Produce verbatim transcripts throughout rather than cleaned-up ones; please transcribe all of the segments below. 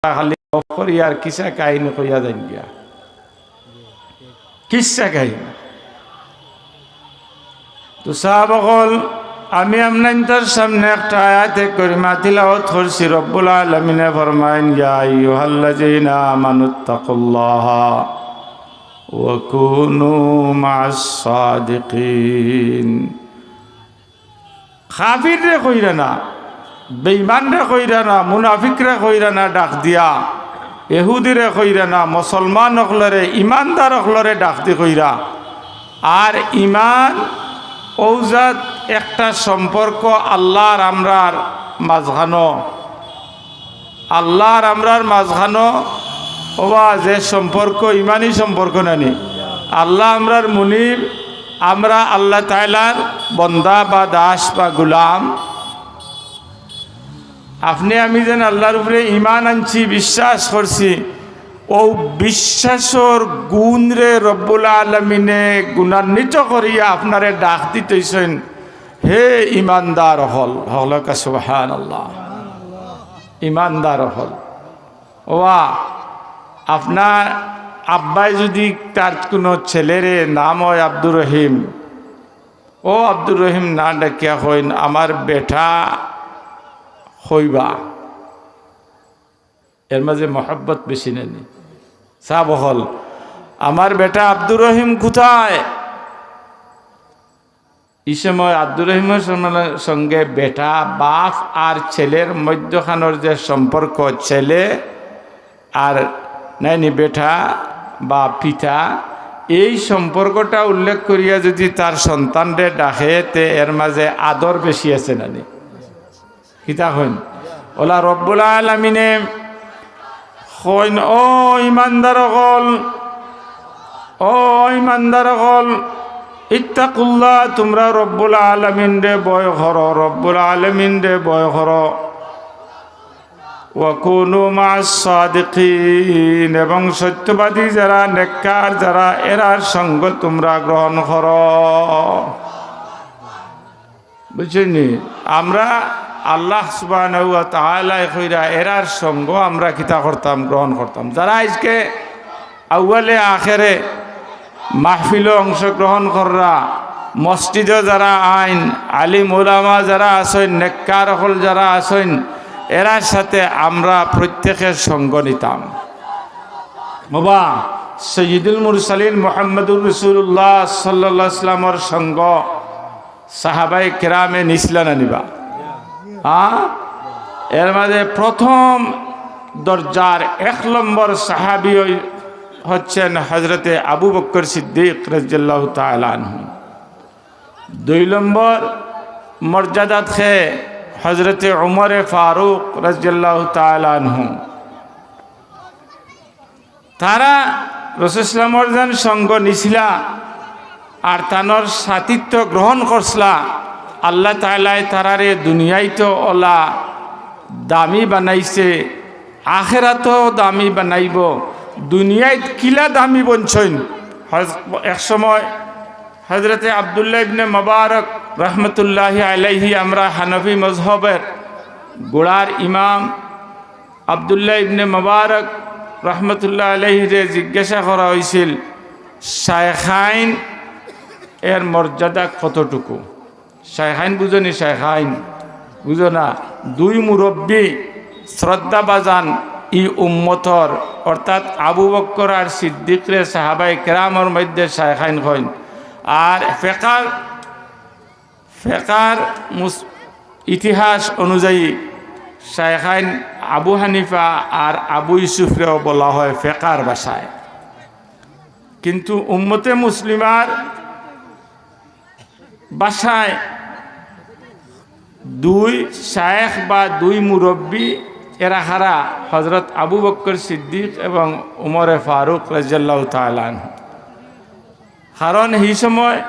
খালি গফ করি আর কিসা কাহিনী কইয়া যাইন গিয়া। কিসা কাহিনী। তো সাহাব অকল, আমি আপনাইন্তর সামনে একটা আয়াতে করিমা তিলাওয়াত করছি। রব্বুল আলামিনে ফরমাইন, "ইয়া আইয়ুহাল্লাযীনা আমানুত্তাকুল্লাহা ওয়া কুনু মা'আস সাদিকিন।" কাফিররে কইরা না, বেঈমানরে কইরা না, মুনাফিকরে কইরা না ডাক দিয়া, ইহুদিরে কইরা না, মুসলমান অকলরে, ইমানদার অকলরে ডাক দি কইরা। আর ইমান অউ জাত একটা সম্পর্ক আল্লাহ আর আমরার মাঝখানো, আল্লাহ আর আমরার মাঝখানো, ওবা যে সম্পর্ক, ইমানি সম্পর্ক নানি। আল্লাহ আমরার মুনিব, আমরা আল্লাহ তাআলার বন্দা বা দাস বা গুলাম। আপনে আমি যেন আল্লাহর উপরে ইমান আনছি, বিশ্বাস করছি, অউ বিশ্বাসর গুণরে রব্বুল আলামিনে গুণান্বিত করিয়া আপনারে ডাক দিতইছইন, "হে ইমানদার অকল।" হকলকা সুবহানাল্লাহ। ইমানদার অকল। ওবা, আপনার আব্বায় যুদি তার কুনু ছেলেরে, নাম অয় আব্দুর রহিম, "ও আব্দুর রহিম" না ডাকিয়া কইন, "আমার বেটা" কইবা, এর মাঝে মহব্বত বেশি নানি। সাব অকল, "আমার বেটা আব্দুর রহিম কুথায়?" ই সময় আব্দুর রহিমর সম-, সঙ্গে বেটা, বাপ আর ছেলের মধ্যখানর যে সম্পর্ক, ছেলে আর নাইনি বেটা বা পিতা, এই সম্পর্কটা উল্লেখ করিয়া যুদি তার সন্তানরে ডাকে, তে এর মাঝে আদর বেশি আছে নানি? কিতা কইন? অউলা রব্বুল আলামিনে কইন, "ও ইমানদার অকল, ও ইমানদার অকল, ইত্তাকুল্লাহ, তুমরা রব্বুল আলামিনরে ভয় করো, রব্বুল আলামিনরে ভয় করো। ওয়া কুনু মা'আস সাদিকিন, এবং সত্যবাদী যারা, নেককার যারা, এরার সঙ্গ তুমরা গ্রহণ করো।" বুঝছইন নি? আমরা আল্লাহ সুবহানাহু ওয়া তাআলায় কইরা এরার সঙ্গ আমরা কিতা করতাম, গ্রহণ করতাম। যারা আইজকে আউয়ালে আখেরে মাহফিলো অংশগ্রহণ কররা, মসজিদো যারা আইন, আলিম উলামা যারা আছইন, নেককার অকল যারা আছইন, এরার সাথে আমরা প্রত্যেকে সঙ্গ নিতাম। ওবা, সৈয়দুল মুরসালিন মুহাম্মদুর রাসূলুল্লাহ সাল্লাল্লাহু আলাইহি ওয়াসাল্লামর সঙ্গ সাহাবায়ে কেরামে নিছলা না নিবা? হ্যাঁ? এর মাঝে প্রথম দরজার এক নম্বর সাহাবী অই-, হচ্ছেন হযরতে আবু বকর সিদ্দিক রাদিয়াল্লাহু তাআলা আনহু। দুই নম্বর মর্যাদাত খে হযরতে উমরে ফারুক রাদিয়াল্লাহু তাআলা আনহু। তারা রাসূল সাল্লাল্লাহু আলাইহি ওয়াসাল্লামর যেন সঙ্গ নিছলা আর তানর সাথিত্ব গ্রহণ করছলা, আল্লাহ তাআলায় তারারে দুনিয়াইত অলা দামি বানাইছে, আখেরাতও দামি বানাইবো। দুনিয়াইত কিলা দামি বনছইন? হজ-, এক সময় হযরতে আব্দুল্লাহ ইবনে মুবারক রহমতুল্লাহি আলাইহি, আমরা হানাফি মজহবের গোড়ার ইমাম আব্দুল্লাহ ইবনে মুবারক রহমতুল্লাহ আলাইহিরে জিজ্ঞাসা করা অইছিল, "শায়খাইন এর মর্যাদা কতটুকু?" শায়খাইন বুঝো নি? শায়খাইন বুঝো না? দুই মুরব্বি শ্রদ্ধাভাজন ই উম্মতর, অর্থাৎ আবু বকর আর সিদ্দিকরে সাহাবায়ে কেরামর মধ্যে শায়খাইন কইন। আর ফেকার, ফেকার মুস-, ইতিহাস অনুযায়ী শায়খাইন আবু হানিফা আর আবু ইউসুফরেও বলা হয় ফেকার ভাষায়। কিন্তু উম্মতে মুসলিমার ভাষায় দুই শায়েখ বা দুই মুরব্বি এরা কারা? হযরত আবু বকর সিদ্দিক এবং উমরে ফারুক রাদিয়াল্লাহু তাআলা আনহু। কারণ হি সময়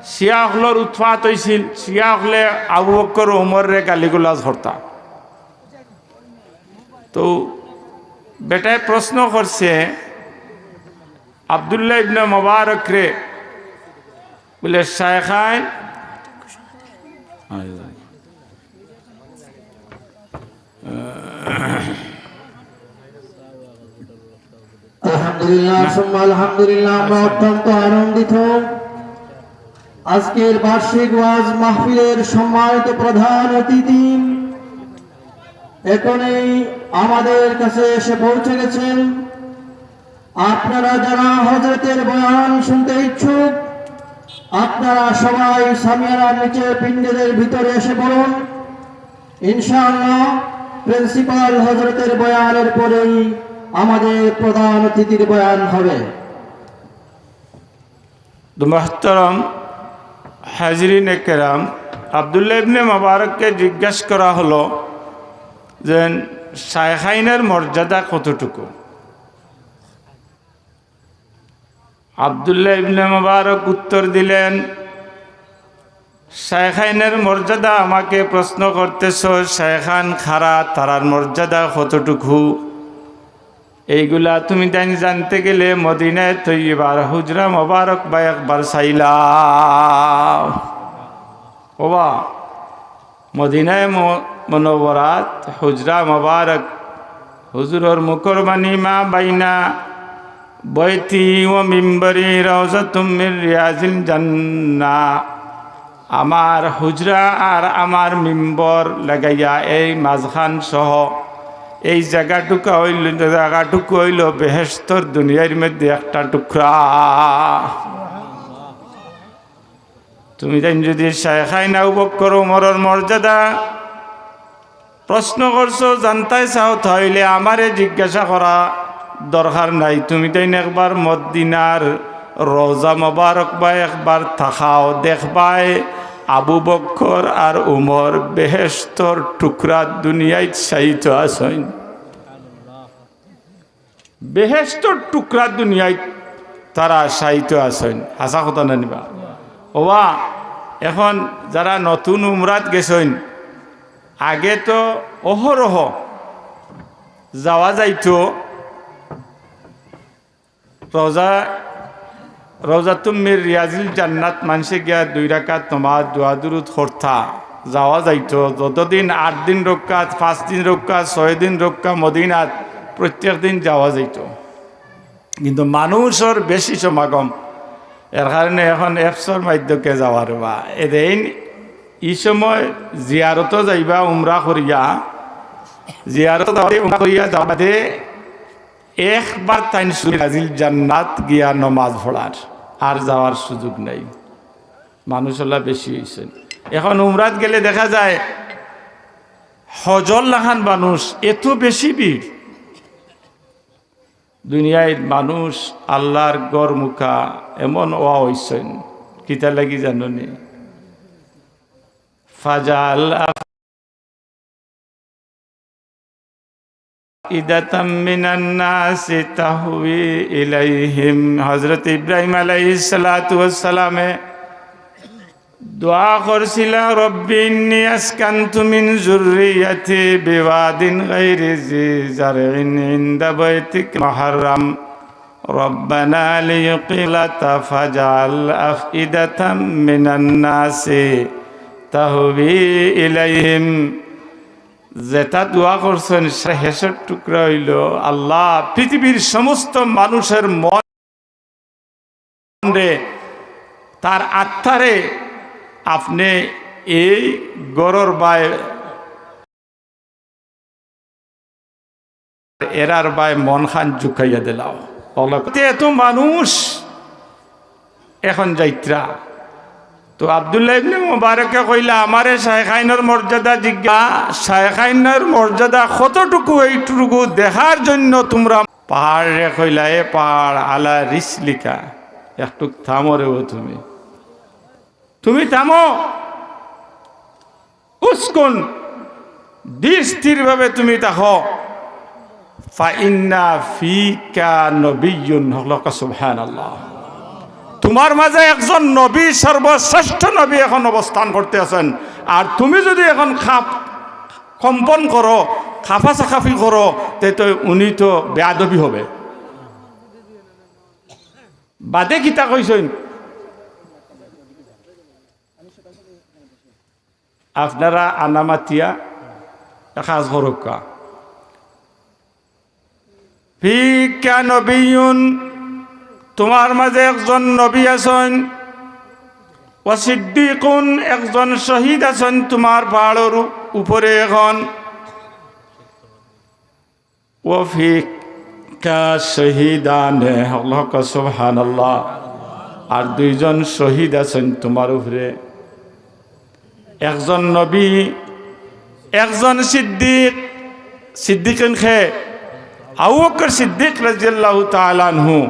শিয়া অকলর উৎপাত অইছিল, শিয়া অকলে আবু বকর ও উমররে গালিগালাজ করতা। তো বেটায় প্রশ্ন করছে আব্দুল্লাহ ইবনে মুবারকরে, বলে, "শায়খাইন, আয়, আয়। আলহামদুলিল্লাহ, সুম্মা আলহামদুলিল্লাহ। আমরা অত্যন্ত আনন্দিত। আজকের বার্ষিক ওয়াজ মাহফিলের সম্মানিত প্রধান অতিথি এখনই আমাদের কাছে এসে পৌঁছে গেছেন। আপনারা যারা হযরতের বয়ান শুনতে ইচ্ছুক, আপনারা সবাই সামিয়ানার নিচে পিণ্ডেদের ভিতরে এসে পড়ুন। ইনশাআল্লাহ, প্রিন্সিপাল হযরতের বয়ানের পরেই আমাদের প্রধান অতিথির বয়ান হবে। তো মোহতরম হাজিরিন কেরাম, আব্দুল্লাহ ইবনে মোবারককে জিজ্ঞাসা করা হলো যে শায়খাইনের মর্যাদা কতটুকু? আব্দুল্লাহ ইবনে মোবারক উত্তর দিলেন, "শায়খাইনের মর্যাদা আমাকে প্রশ্ন করতেছ, শায়খান খারা, তারার মর্যাদা কতটুকু? এইগুলা তুমি তাইন জানতে গেলে মদিনায় তৈয়বার হুজরা মোবারক বা একবার চাইলাও।" ওবা, মদিনায় ম-, মনোবরাত হুজরা মোবারক, হুজুরর মুখর বাণী, "মা বাইনা বৈতি ও মিম্বরি রওজাতুম মির রিয়াজিল জান্নাহ।" আমার হুজরা আর আমার মিম্বর লাগাইয়া এই মাঝখান সহ এই জাগাটুকা অইল, জাগাটুকু অইল বেহেশতর দুনিয়ার মধ্যে একটা টুকরা। তুমি তাইন যদি শায়খাইন আবু বকর উমরর মর্যাদা প্রশ্ন করছো, জানতায় চাও, তাইলে আমারে জিজ্ঞাসা করা দরকার নাই। তুমি তাইন একবার মদিনার রওজা মোবারক বা একবার তাকাও, দেখবায় আবু বকর আর উমর বেহেশতর টুকরা দুনিয়াত শায়িত আছইন। বেহেশতর টুকরা দুনিয়াত তারা শায়িত আছইন। হাছা কথা না নি বা? ওবা, এখন যারা নতুন উমরাত গেছইন, আগে তো অহরহ যাওয়া যাইতো রওজা, রওজাতুম মির রিয়াজিল জান্নাত, মানষে গিয়া দুই রাকাত নমাজ, দোয়া দুরুদ করতা, যাওয়া যাইতো। যতদিন, আট দিন রউক্কা, পাঁচ দিন রউক্কা, ছয় দিন রউক্কা, মদিনাত প্রত্যেক দিন যাওয়া যাইতো। কিন্তু মানুষর বেশি সমাগম, এর কারণে এখন অ্যাপসর মাধ্যমে যাওয়ার বা এদিন ই সময় জিয়ারতো যাইবা, উমরা করিয়া, জিয়ারতো যাওয়ার, উমরা করিয়া যাওয়ার বাদে একবার তাইন সুযোগ রিয়াজিল জান্নাত গিয়া নমাজ পড়ার, আর যাওয়ার সুযোগ নাই। মানুষ অলা বেশি অইছইন। এখন উমরাত গেলে দেখা যায় হজর লাখান মানুষ, এত বেশি ভিড়। দুনিয়ার মানুষ আল্লার ঘরমুখা এমন অওয়া অইছইন, কিতার লাগি জানো নি? ফাজাল আফইদাতাম মিনান নাসি তাহউই ইলাইহিম। হযরত ইব্রাহিম আলাইহিস সালাতু ওয়াস সালামে দোয়া করছিলা, "রব্বি ইন্নী আসকানতু মিন যুররিয়াতি বিওয়াদিন গায়রি যি যারইন ইনদা বাইতিকাল মুহাররাম।" রব্বানা লিইয়ুকিমুস সালাতা ফাজআল আফইদাতাম মিনান নাসি তাহউই ইলাইহিম। যেটা দোয়া করছইন, সেটা হেশর টুকরা অইলো, "আল্লাহ, পৃথিবীর সমস্ত মানুষর মনরে, তার আত্মারে আপনে এই ঘরর বায় এরার বায় মনখান ঝুকাইয়া দিলাও।" অলা-, এত মানুষ এখন যাইত্রা। তো আব্দুল্লাহ ইবনে মুবারকে কইলা, "আমারে শায়খাইনর মর্যাদা জিজ্ঞা-, শায়খাইনর মর্যাদা কতটুকু, এইটুকু দেখার জন্য তুমরা।" পাহাড়রে কইলা, "এ পাহাড়, আলা রিসলিকা, একটু থামো রে ও তুমি, তুমি থামো।" উসকুন, ধীর স্থিরভাবে তুমি থাকো। ফাইন্না ফিকা নবিয়্যুন, হকলকা সুবহানাল্লাহ। তোমার মাঝে একজন নবী, সর্বশ্রেষ্ঠ নবী এখন অবস্থান করতে আছেন। আর তুমি যদি এখন খাপ কম্পন করো, খাফাসাখাফি করো, তে তো উনি তো বেয়াদবি হবে। বাদে কিতা কইছইন? আপনারা আনা মাতিয়া কাজ করউক্কা। ফিকা নবিয়্যুন, তুমার মাঝে একজন নবী আছইন, ওয়া সিদ্দিকুন, একজন শহীদ আছইন তুমার পাহাড়র উপরে এখন। ওয়া ফিকা শহীদানে, আল্লাহ আকবার, সুবহানাল্লাহ। আর দুইজন শহীদ আছইন তুমার উপরে, একজন নবী, একজন সিদ্দিক। সিদ্দিকিন খে? আবু বকর সিদ্দিক রাদিয়াল্লাহু তাআলা আনহু।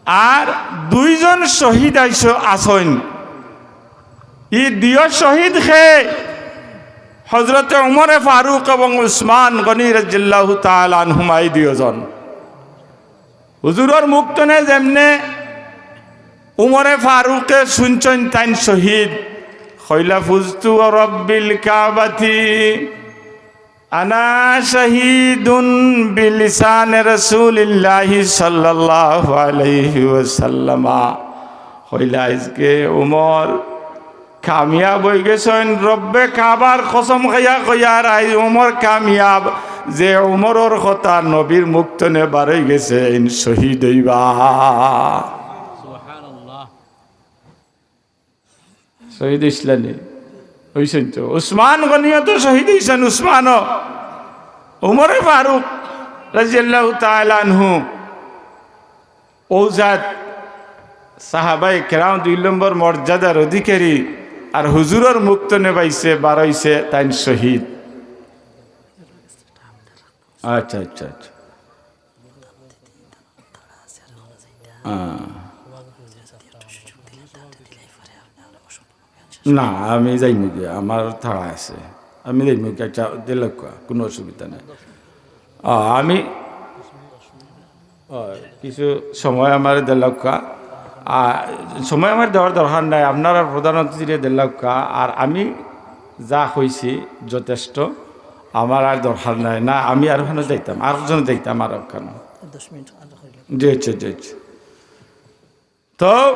আর দুইজন শহীদ আইস-, আছইন। ই দুইও শহীদ খে? হযরতে উমরে ফারুক এবং উসমান গনি রাদিয়াল্লাহু তাআলা আনহুমা, ই দুইজন। হুজুরর মুখ তনে যেমনে উমরে ফারুকে শুনছইন তাইন শহীদ, কইলা, "ফুজতু ওয়া রব্বিল কাবাতি, আনা শাহীদুন বিলিসানে রাসূলিল্লাহি সাল্লাল্লাহু আলাইহি ওয়াসাল্লামা।" কইলা, আইজকে উমর কামিয়াব অইগেছইন। রব্বে কাবার কসম খাইয়া কইয়ার, আইজ উমর কামিয়াব, যে উমরর কথা নবীর মুখ তনে বারইগেছে, ইন শহীদ অইবা। সুবহানাল্লাহ। শহীদ অইছলানি? অইছইন তো। উসমান গনিও তো শহীদ অইছইন, উসমানও। উমরে ফারুক রাদিয়াল্লাহু তাআলা আনহু। অউ জাত সাহাবায়ে কেরাম দুই নম্বর মর্যাদার অধিকারী, আর হুজুরর মুখ তনে বাইছে, বারইছে, তাইন শহীদ। আচ্ছা, আচ্ছা, আচ্ছা। আহ। না, আমি যাইমুগি, আমার তাড়া আছে, আমি যাইমুগি। আচ্ছা, দেলাউক্কা, কুনু অসুবিধা নাই। আহ, আমি অয়, কিছু সময় আমারে দেলাউক্কা। আর সময় আমারে দেওয়ার দরকার নাই, আপনারা প্রধান অতিথিরে দেলাউক্কা। আর আমি যা কইছি যথেষ্ট, আমার আর দরকার নাই। না, আমি আর ওখানো যাইতাম, আর ওখানো যাইতাম, আর ওখানো। দশ মিনিট আর হইল। জি, জি, জি, জি। তো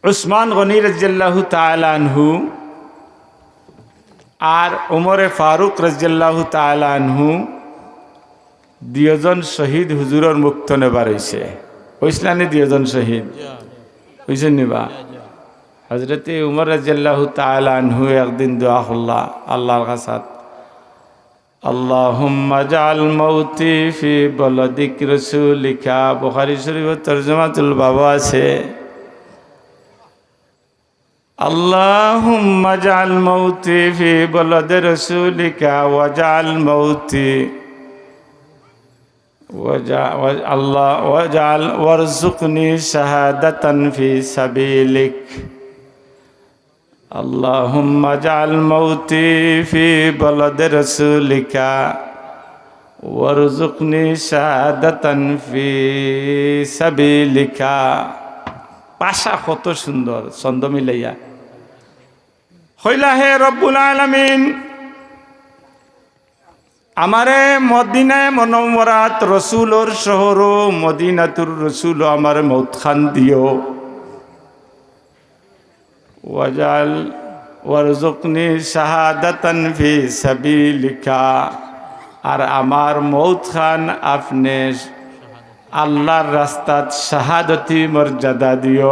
উসমান গনি রাদিয়াল্লাহু তাআলা আনহু আর উমরে ফারুক রাদিয়াল্লাহু তাআলা আনহু দুইজন শহীদ হুজুরর মুখ তনে বারইছে। অইছলানি দুইজন শহীদ? অইছইন নি বা? হযরতে উমর রাদিয়াল্লাহু তাআলা আনহু একদিন দোয়া করলা আল্লাহর কাছে, আল্লাহুম্মা জাআল মাউতি ফি বালাদিক রাসূলিকা। বুখারী শরীফর তরজমাতুল বাবা আছে। আল্লাহুম্মা জাআল মাউতি ফি বালাদি রাসূলিকা ওয়াজআল মাউতি ওয়াজা-, ওয়া-, আল্লাহ ওয়াজআল ওয়ারযুকনি শাহাদাতান ফি সাবিলিক। আল্লাহুম্মা জাআল মাউতি ফি বালাদি রাসূলিকা ওয়ারযুকনি শাহাদাতান ফি সাবিলিকা। ভাষা কত সুন্দর, ছন্দ মিলাইয়া। কইলা, হে রব্বুল আলামিন, আমারে মদিনায়ে মুনাওয়ারাত রসুলর শহরো, মদিনাতুর রসুলো আমারে মউতখান দিও। ওয়াজআল ওয়ারযুকনি শাহাদাতান ফি সাবিলিকা, আর আমার মউতখান আপনে আল্লাহর রাস্তাত শাহাদতি মর্যাদা দিও।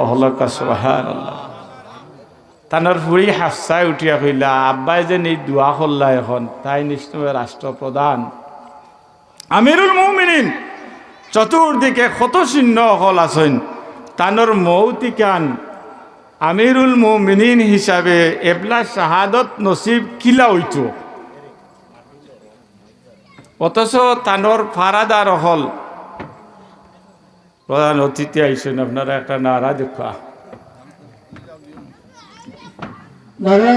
হলকা সুবহানাল্লাহ। তানর ফুড়ি হাফসায় উঠিয়া কইলা, আব্বায় যেন ই দোয়া করলা, এখন তাইন ইসলামর রাষ্ট্রপ্রধান, আমিরুল মুমিনিন, চতুর্দিকে কত সৈন্য অকল আছইন, তানর মউত ইখান আমিরুল মুমিনিন হিসাবে এবলা শাহাদত নসিব কিলা অইতো? অথচ তানর পাহারাদার অকল প্রধান অতিথি আইছইন, আপনারা একটা নারা দেউক্কা। নারায়ে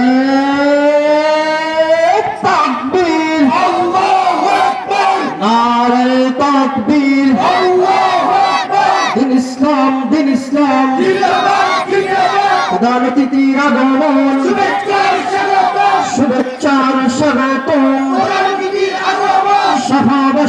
তাকবীর। আল্লাহু আকবার। নারায়ে তাকবীর। আল্লাহু আকবার। দ্বীন ইসলাম, দ্বীন ইসলাম। জিন্দাবাদ, জিন্দাবাদ। প্রধান অতিথির আগমন। শুভেচ্ছা স্বাগতম। শুভেচ্ছা স্বাগতম। প্রধান অতিথির আগমন। শাহাদত